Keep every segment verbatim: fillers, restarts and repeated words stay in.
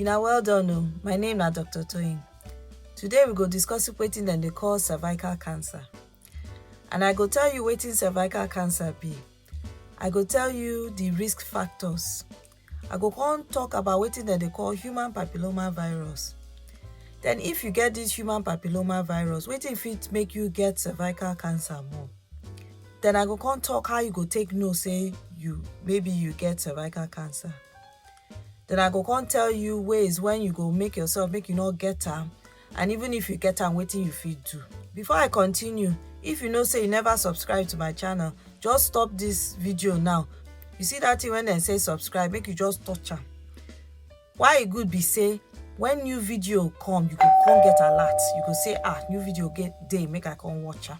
Now, well done o. My name na Doctor Toyin. Today we go discuss wetin dem dey call cervical cancer. And I go tell you wetin cervical cancer be. I go tell you the risk factors. I go come talk about wetin dem dey call human papilloma virus. Then if you get this human papilloma virus, wetin fit make you get cervical cancer more. Then I go come talk how you go take know say you, maybe you get cervical cancer. Then I go come tell you ways when you go make yourself make you no get am, and even if you get am, wetin you fit do. Before I continue, if you know say you never subscribe to my channel, just stop this video now. You see that thing when dem say subscribe, make you just touch am. Why e good be say when new video come, you go come get alert. You go say, "Ah, new video get dey, make I come watch am."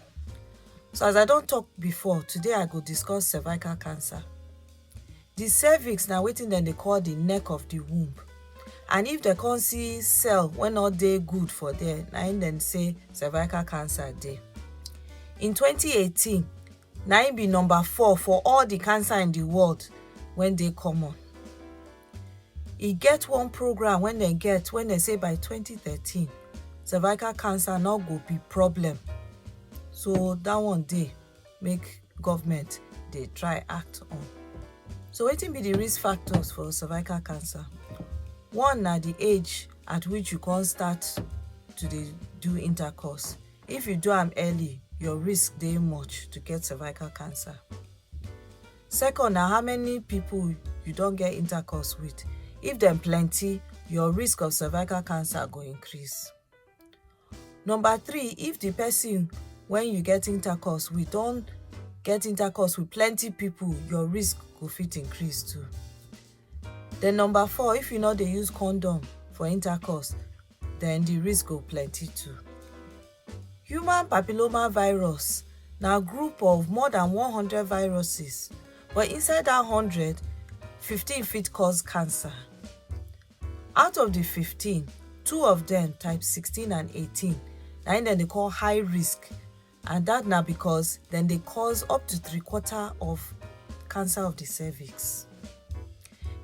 So as I don talk before, today I go discuss cervical cancer. The cervix na wetin dem dey call the neck of the womb. And if dem come see cell wey no dey good for there, na im dem say cervical cancer dey. In twenty eighteen, na im be number four for all the cancer in the world wey dey common. E get one program wey dem get wey dem say by twenty thirteen, cervical cancer no go be problem. So that one dey make government dey try act on. So wetin be the risk factors for cervical cancer? One na the age at which you come start to dey do intercourse. If you do am early, your risk dey much to get cervical cancer. Second na how many people you don get intercourse with. If dem plenty, your risk of cervical cancer go increase. Number three, if the person wey you get intercourse with don get intercourse with plenty people, your risk go fit increase too. Then number four, if you no dey use condom for intercourse, then the risk go plenty too. Human papilloma virus na group of more than one hundred viruses, but inside that hundred, fifteen fit cause cancer. Out of the fifteen, two of them, type sixteen and eighteen, na im dem dey call high risk, and that na because dem dey cause up to three quarter of cancer of the cervix.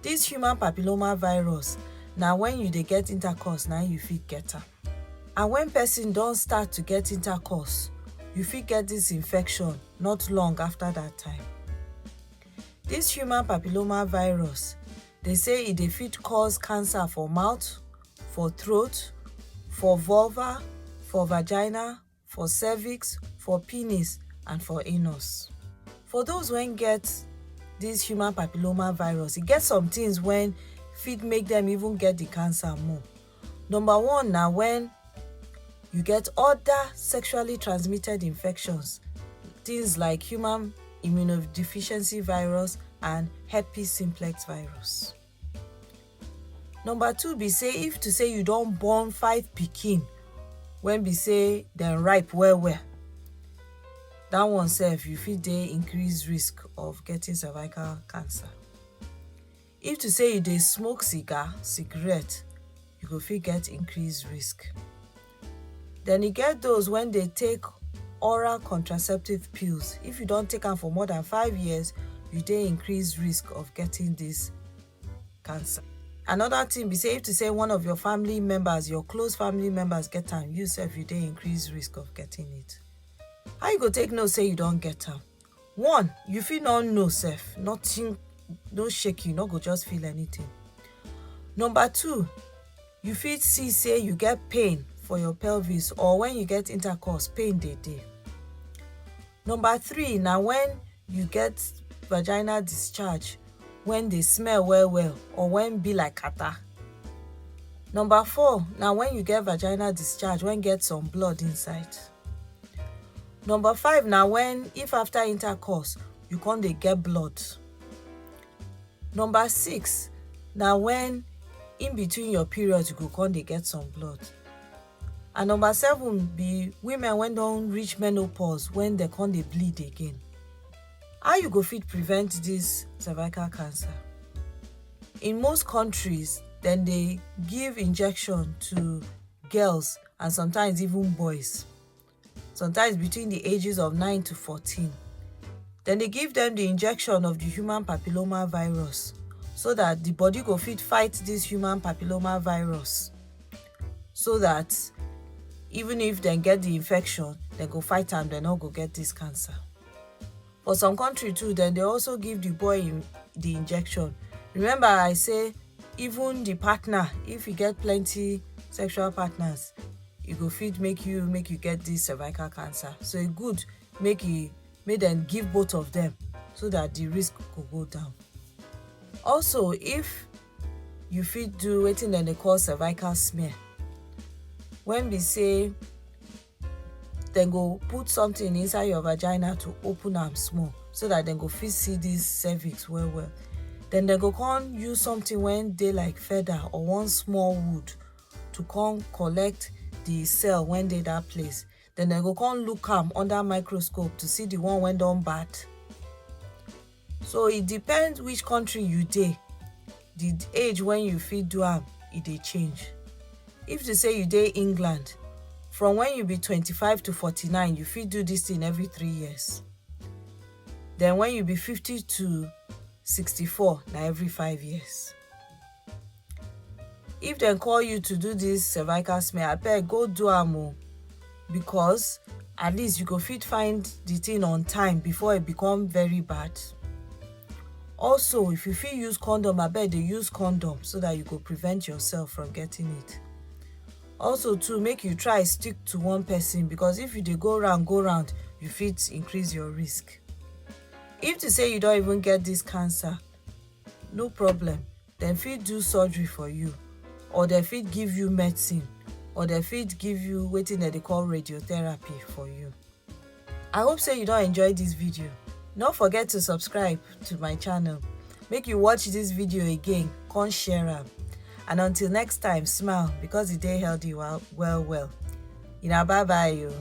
This human papilloma virus na when you dey get intercourse na you fit get am. And when person don start to get intercourse, you fit get this infection not long after that time. This human papilloma virus, they say e dey fit cause cancer for mouth, for throat, for vulva, for vagina, for cervix, for penis, and for anus. For those wey get this human papilloma virus, e get some things wey fit make them even get the cancer more. Number one na when you get other sexually transmitted infections, things like human immunodeficiency virus and herpes simplex virus. Number two be say, if to say you don born five pikin wey be say dem ripe well well, that one sef you fit dey increased risk of getting cervical cancer. If to say you dey smoke cigar, cigarette, you go fit get increased risk. Then e get those wey dey take oral contraceptive pills. If you don take am for more than five years, you dey increased risk of getting this cancer. Another thing be say, if to say one of your family members, your close family members get am, you sef you dey increased risk of getting it. How you go take know say you don get am? One, you fit no know sef, nothing no shake you, no go just feel anything. Number two, you fit see say you get pain for your pelvis, or when you get intercourse, pain dey dey. Number three na when you get vaginal discharge wey dey smell well well or wey be like catarrh. Number four na when you get vaginal discharge wey get some blood inside. Number five na when, if after intercourse, you come dey get blood. Number six na when in between your periods you go come dey get some blood. And number seven be women wey don reach menopause, when dem come dey bleed again. How you go fit prevent this cervical cancer? In most countries, dem dey give injection to girls and sometimes even boys, sometimes between the ages of nine to fourteen. Dem dey give them the injection of the human papilloma virus. so that the body go fit fight this human papilloma virus, so that even if dem get the infection, dem go fight am, dem no go get this cancer. For some country too, dem dey also give the boy in, the injection. Remember I say even the partner, if you get plenty sexual partners, e go fit make you make you get this cervical cancer. So e good make e make dem give both of them so that the risk go go down. Also, if you fit do wetin dem dey call cervical smear, when be say dem go put something inside your vagina to open am small so that dem go fit see this cervix well well. Then dem go come use something wey dey like feather or one small wood to come collect the cell wey dey that place. Then dem go come look am under microscope to see the one wey don bad. So e depend which country you dey, the age wey you fit do am, e dey change. If to say you dey England, from when you be twenty-five to forty-nine, you fit do this thing every three years. Then when you be fifty to sixty-four, na every five years. If dem call you to do this cervical smear, abeg go do am o, because at least you go fit find the thing on time before e become very bad. Also, if you fit use condom, abeg dey use condom so that you go prevent yourself from getting it. Also too, make you try stick to one person, because if you dey go round go round, you fit increase your risk. If to say you don even get this cancer, no problem, dem fit do surgery for you, or dem fit give you medicine, or dem fit give you wetin dem dey call radiotherapy for you. I hope say you don enjoy this video. No forget to subscribe to my channel, make you watch this video again, come share am. And until next time, smile, because e dey healthy well well well. Una bye bye o.